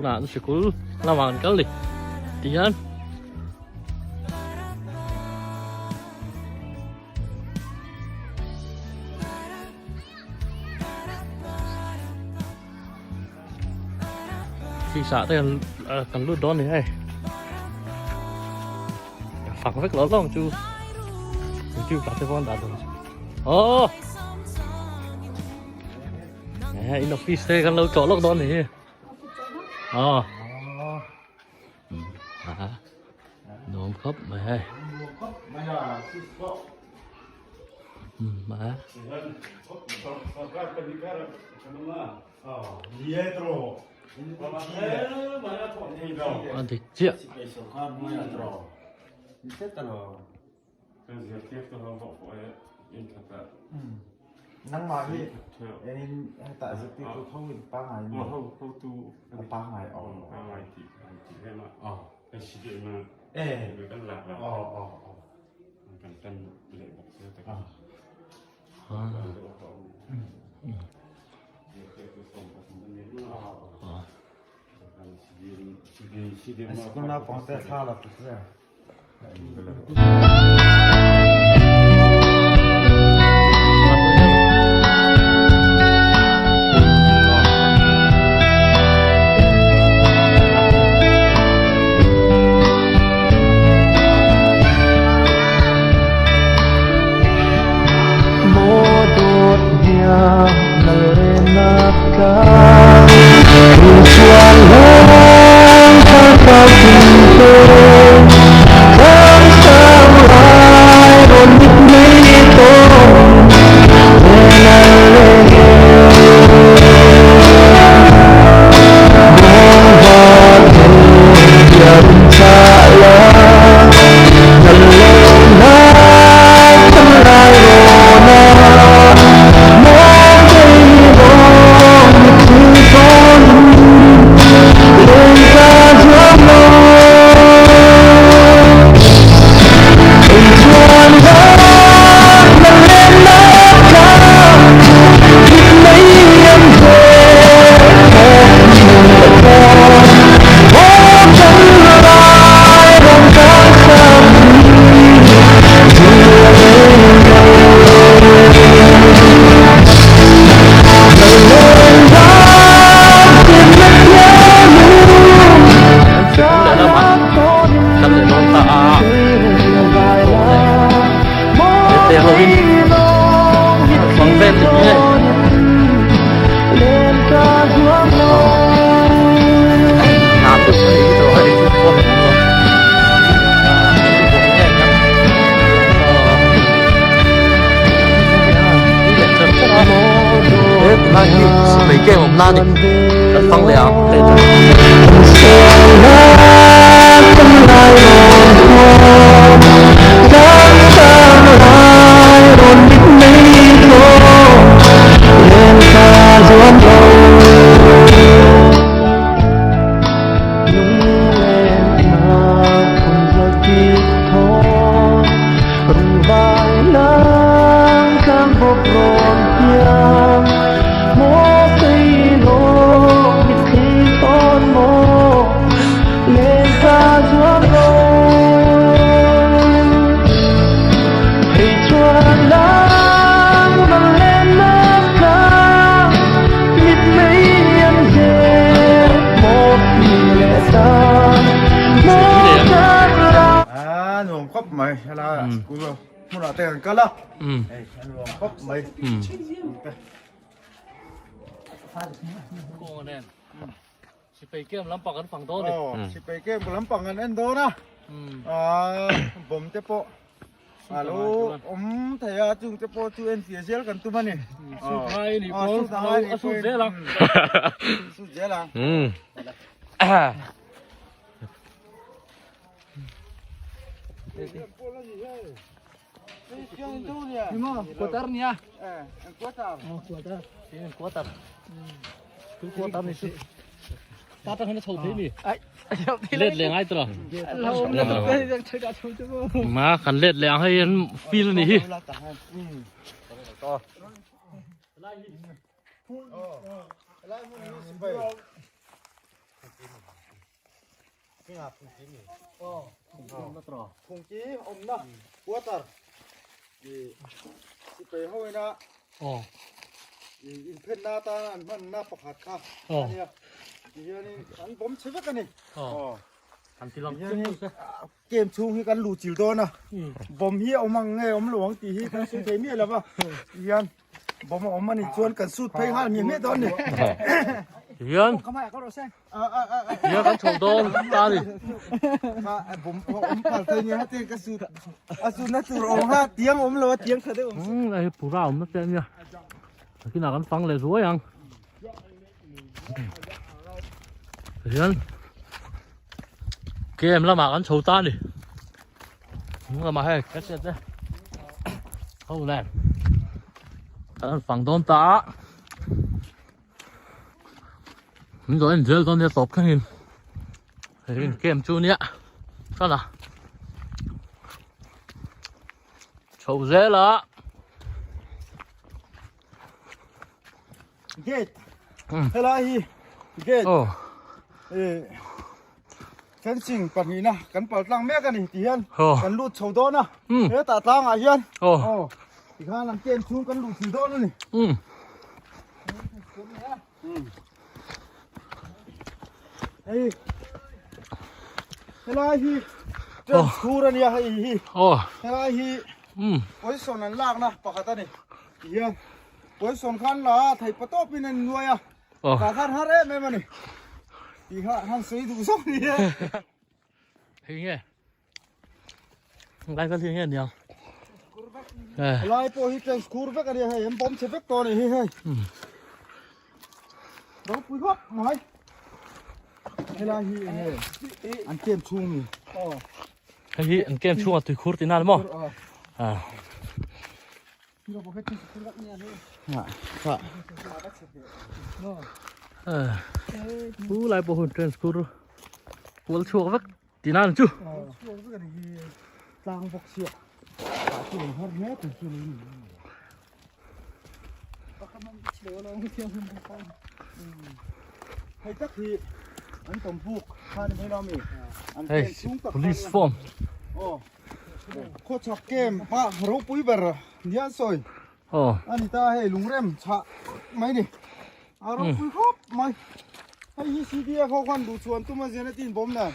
Tunah an sikul lamah an kal ni tihian. Sisa te kan kan lut dawn ni hei fak vek lo lawng chu chu pa te pawh an dah dawn oh in office te kan lo tlawh lawk dawn ni hi oh nuam khawp mai hei mà a dik chiah Nangmah hi in hetah zirtirtu tho in pangai mi a pangai aw pangai ti ti he ma aw kan si de ma eh kan lak la aw aw aw kan tan le bok se ta ka Sikul naupang te thla la tuk ve. A nuam khawp mai helai ah school hmunah te kan kal a hei a nuam khawp mai Sipai kem lampang kan fang dawn ni. Aw, sipai kem lampang kan en dawn a. Aaa bomb te pawh a lo awm thei a, chung te pawh chu en fia zel kan tum a ni. Sut ngai ni pawn a sut zel ang. Sut zel ang. Quarter nia. Quarter. Quarter. Quarter ni su. Ta ta khana chho thei mi. Let le ngai tra. Ma kan let le ang hei an feel ni hi. Phungki awmna quarter sipai ho ina inphenna atana an hmanna pakhat kha a nia. Tihianin an bawm chhe vek a ni. Tihianin Camp chhung hi kan luh chil dawn a, bomb hi a awm ang nge awm lo ang tih hi kan sawi thei miah lo va, tihian bomb a awm a nih chuan kan sut phei nghal miah miah dawn a ni. Tihian tihian kan chhoh dawn ta a ni. Bomb a awm phal thei nia hetiang ka sut a sutna tur a awm kha tiang a awm lo a tiang tha deuh awm si. Hei pura awmna te a nia, nakinah kan fang leh zuai ang. Hian kem lamah kan chho ta a ni hnung lamah hei ka hriat te ho nen kan fang dawn ta a min zawh en zel dawn nia tawp thlengin hei kem chu nia sana chho zel a. Gate helai hi gate fencing pahnihna kan pal tlang mek a ni ti hian kan lut chho dawn a hetah tlangah hian tikhan an tent chhung kan luh thei dawn a ni. Hei helai hi tent chhur a nia hei hi helai hi pawisa an lakna pakhat a ni ti hian. Poison khan la a thei pa tawp in a ni nuai a, tah khan har em em a ni tih kha han sawi duh zawk ni e. Hei nge lai vel hi nge niang. Lai pawh hi tleng skur vek a nia hei an bawm chhe vek tawh a ni hi hei. Ropui khawp mai. Helai hi enge an kem chhung ni. Hei hi an kem chhung a tuikhur tihna a ni maw? Pu lai pawh hun train school kual chhuak vek ti nan chu tlang bawk sia chu lo har hle tu chu lo ni hei tak hi an tam buk khan hei lo mi an police form oh Khawchhak kem ah ropui ber nia an sawi a ni ta hei lungrem chhah mai ni a ropui khawp mai hei hi CDF ho khan duh chhuan tum a zian a tin bawm nen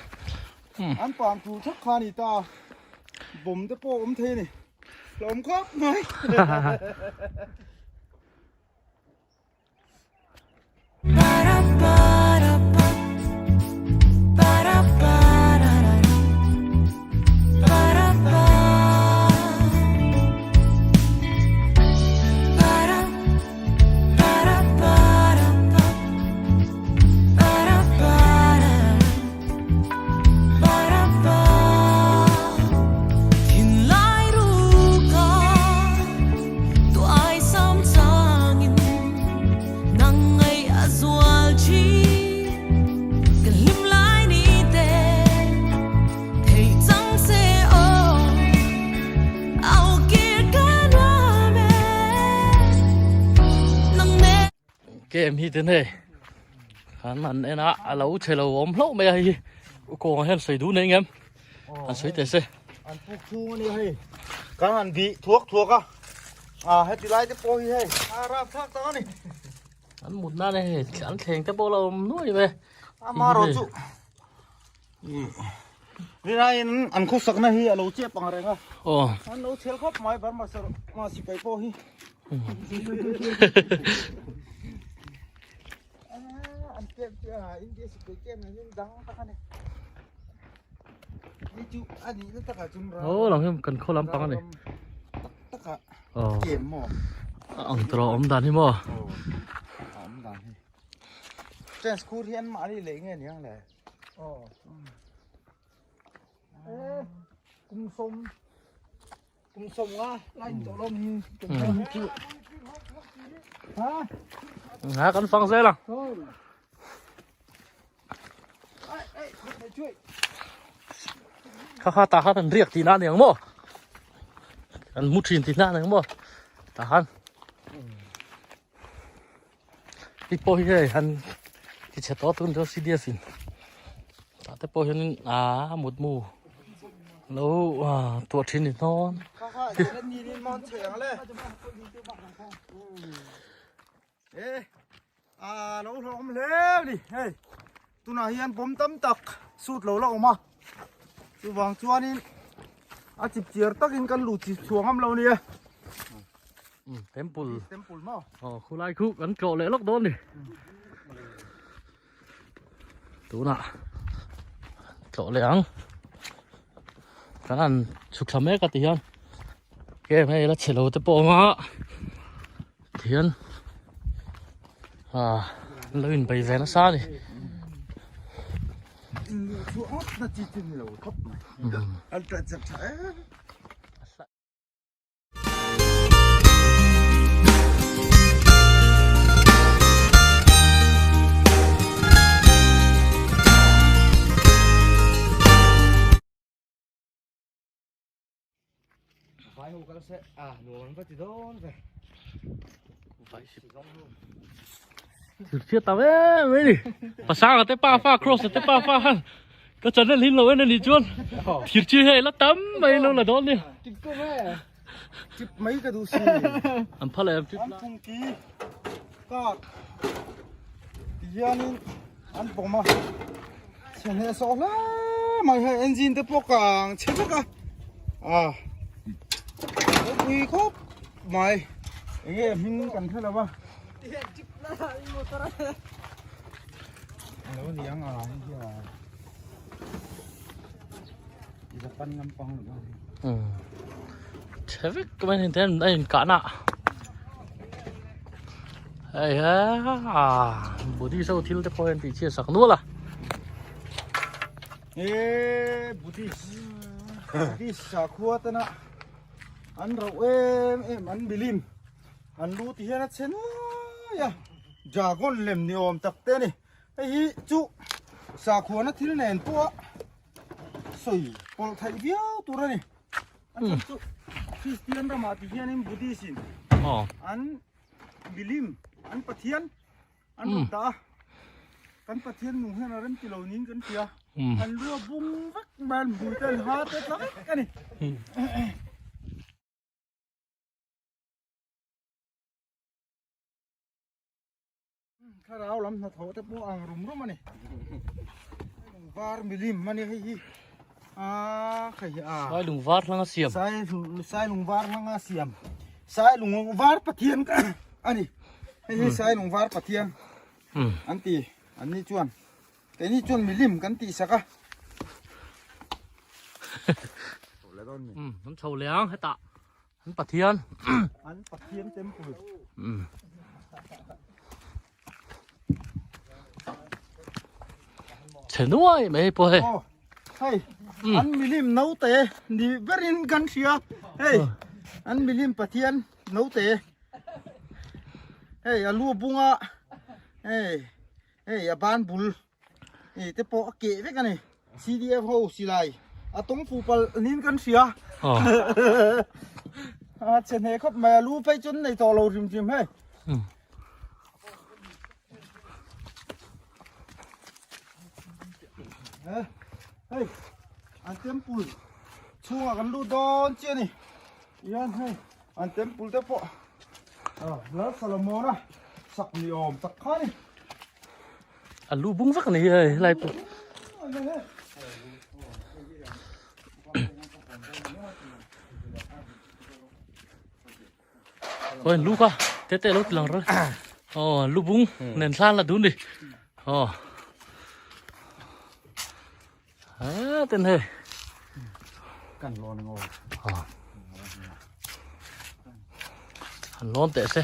an pam tur thak kha a ni ta bawm te pawh awm thei a ni hlawm khawp mai. Kem hi ten hei an han en a a lo chhe lo awm hlauh mai a hei hi kawngah hian sawi duh nei ngem an sawi teh se an puk chhung a nia hei kan han bih thuak thuak a a heti lai te pawh hi hei a rap thlak tak a ni an mut nan hei an thleng te pawh lo awm nuai mai ama rawh chu rinaiin an khawsakna hi a lo chep ang reng a an lo chhel khawp mai Burma ma sipai pawh hi an kem chu a India sipai kem hian dang tak a ni ni chu a nih na takah chuan ram oh lang hian kan khaw lampang a ni tak takah kem maw a ang tawh awm dan hi maw awm dan hi chance khur hi an mahni leh nge niang le oh kum sawm Kum sawm nga lai in tawh lo mi kum sawm hi chu. Ha? Ha kan fang zel ang. Kha kha ta khan an riak tih na ni ang maw? An mu thin tih na ni ang maw? Ta khan. Hi pawh hi hei han ti chhe tawh tun chu CDF in. Tah te pawh hianin aa mutmu lo tuah thin ni hnawn. A lo hlawm hle a ni hei tunah hian bawm tam tak sut lo la awm a chuvang chuanin a chip chiar takin kan luh chi chhuah ngam lo a nia. Temple Temple maw? Aw khulai khu kan tlawh leh lawk dawn a ni. Tunah tlawh leh ang kan han chhuk thla mek a ti hian game hei la chhe lo te pawh a awm a tihian ah an lo inbei ve nasa a ni. Vai ho kal se a nuam an va ti dawn ve. Vai si Thil tam em mai ni. Pasanga te pa fa cross te pa fa han. Ka channel hin lo en ani chuan thir chi hei la tam mai lo la dawn ni. Tip ko me. Tip mai ka du si. An phal em tip An phung ki kak ti hianin an pawm a. Chhe hneh sawh hle mai hei engine te pawh kang chhe vek a. A ropui khawp mai. Enge hming kan hre lo va. Alo ni ang a hei hi a Japan lampang lo um chhe vek mai ni ten a in kah na hei ha Buddhist ho thil te pawh hian tih chhiat sak nual a e Buddhist Buddhist sakhua tena an rauh em em an milim An lu ti hian a chhe nuai a, dragon lem ni awm tak te a ni. Hei hi chu sakhuana thil nen pawh a sawi pawlh theih viau tur a ni. A chhan chu Christian ramah ti hianin Buddhist in an milim an pathian an rawn dah a, kan pathian nung hian a rem ti lo niin kan hria. An lu a bung vek mai a, an hmui te an ha te tla vek a ni. Thlarau lam hnathawh te pawh ang rum rum a ni. Lungvar milim a ni hei hi. A khai hi a. Sai lungvar hlanga siam. Sai sai lungvar hlanga siam. Sai lungvar pathian a ni. Hei hi sai lungvar pathian an ti an ni chuan. Keini chuan milim kan tih sak a. An chho leh ang hetah. An Pathian. An Pathian temple. Chhe nuai mai pawh hei. Oh, hei, an milim naute ni berin kan hria. Hei, an milim Pathian naute. Hei, a lu bunga. Hei, hei a ban bul. Hei te pawh a keh vek a ni. CDF ho silai a tawng fu pal niin kan hria. A che hne khawp mai a lu phei chuan nei tawh lo hrim hrim hei. Hei an temple chhungah kan lut dawn chiah a ni. Tihian hei an temple te pawh Lal Solomon-a sak ni awm tak kha a ni. A lu bung vek a ni hei helai pawh. Ôi lu kha te te lo tilang rồi. Ồ lu bung nên thla là đúng đi. Ồ. À tên hề. Kan lon ngô. Ồ. Han lon teh se.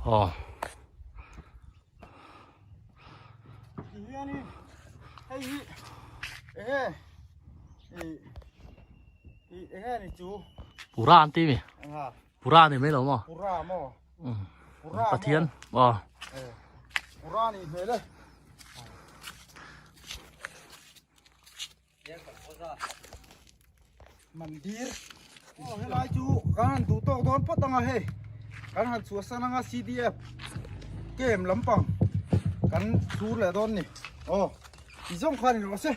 Aw. Pura an ti mi. Pura ni mai lo maw? Pura maw? Pura Pathian. Aw. Pura ni hmel e. Mandir aw helai chu kan han duh tawk dawn phawt ang a hei kan han chhuahsan anga CDF camp lampang. Kan thur leh dawn ni. Aw, ti zawng khan in rawh se.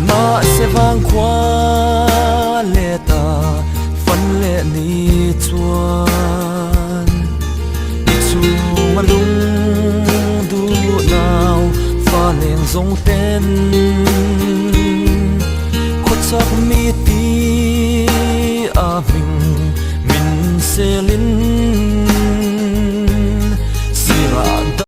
Mahse vangkhua leh ta fan leh ni chuan i chhung a lung duh nau fa leng zawng ten khawchak mi ti a hming min selin.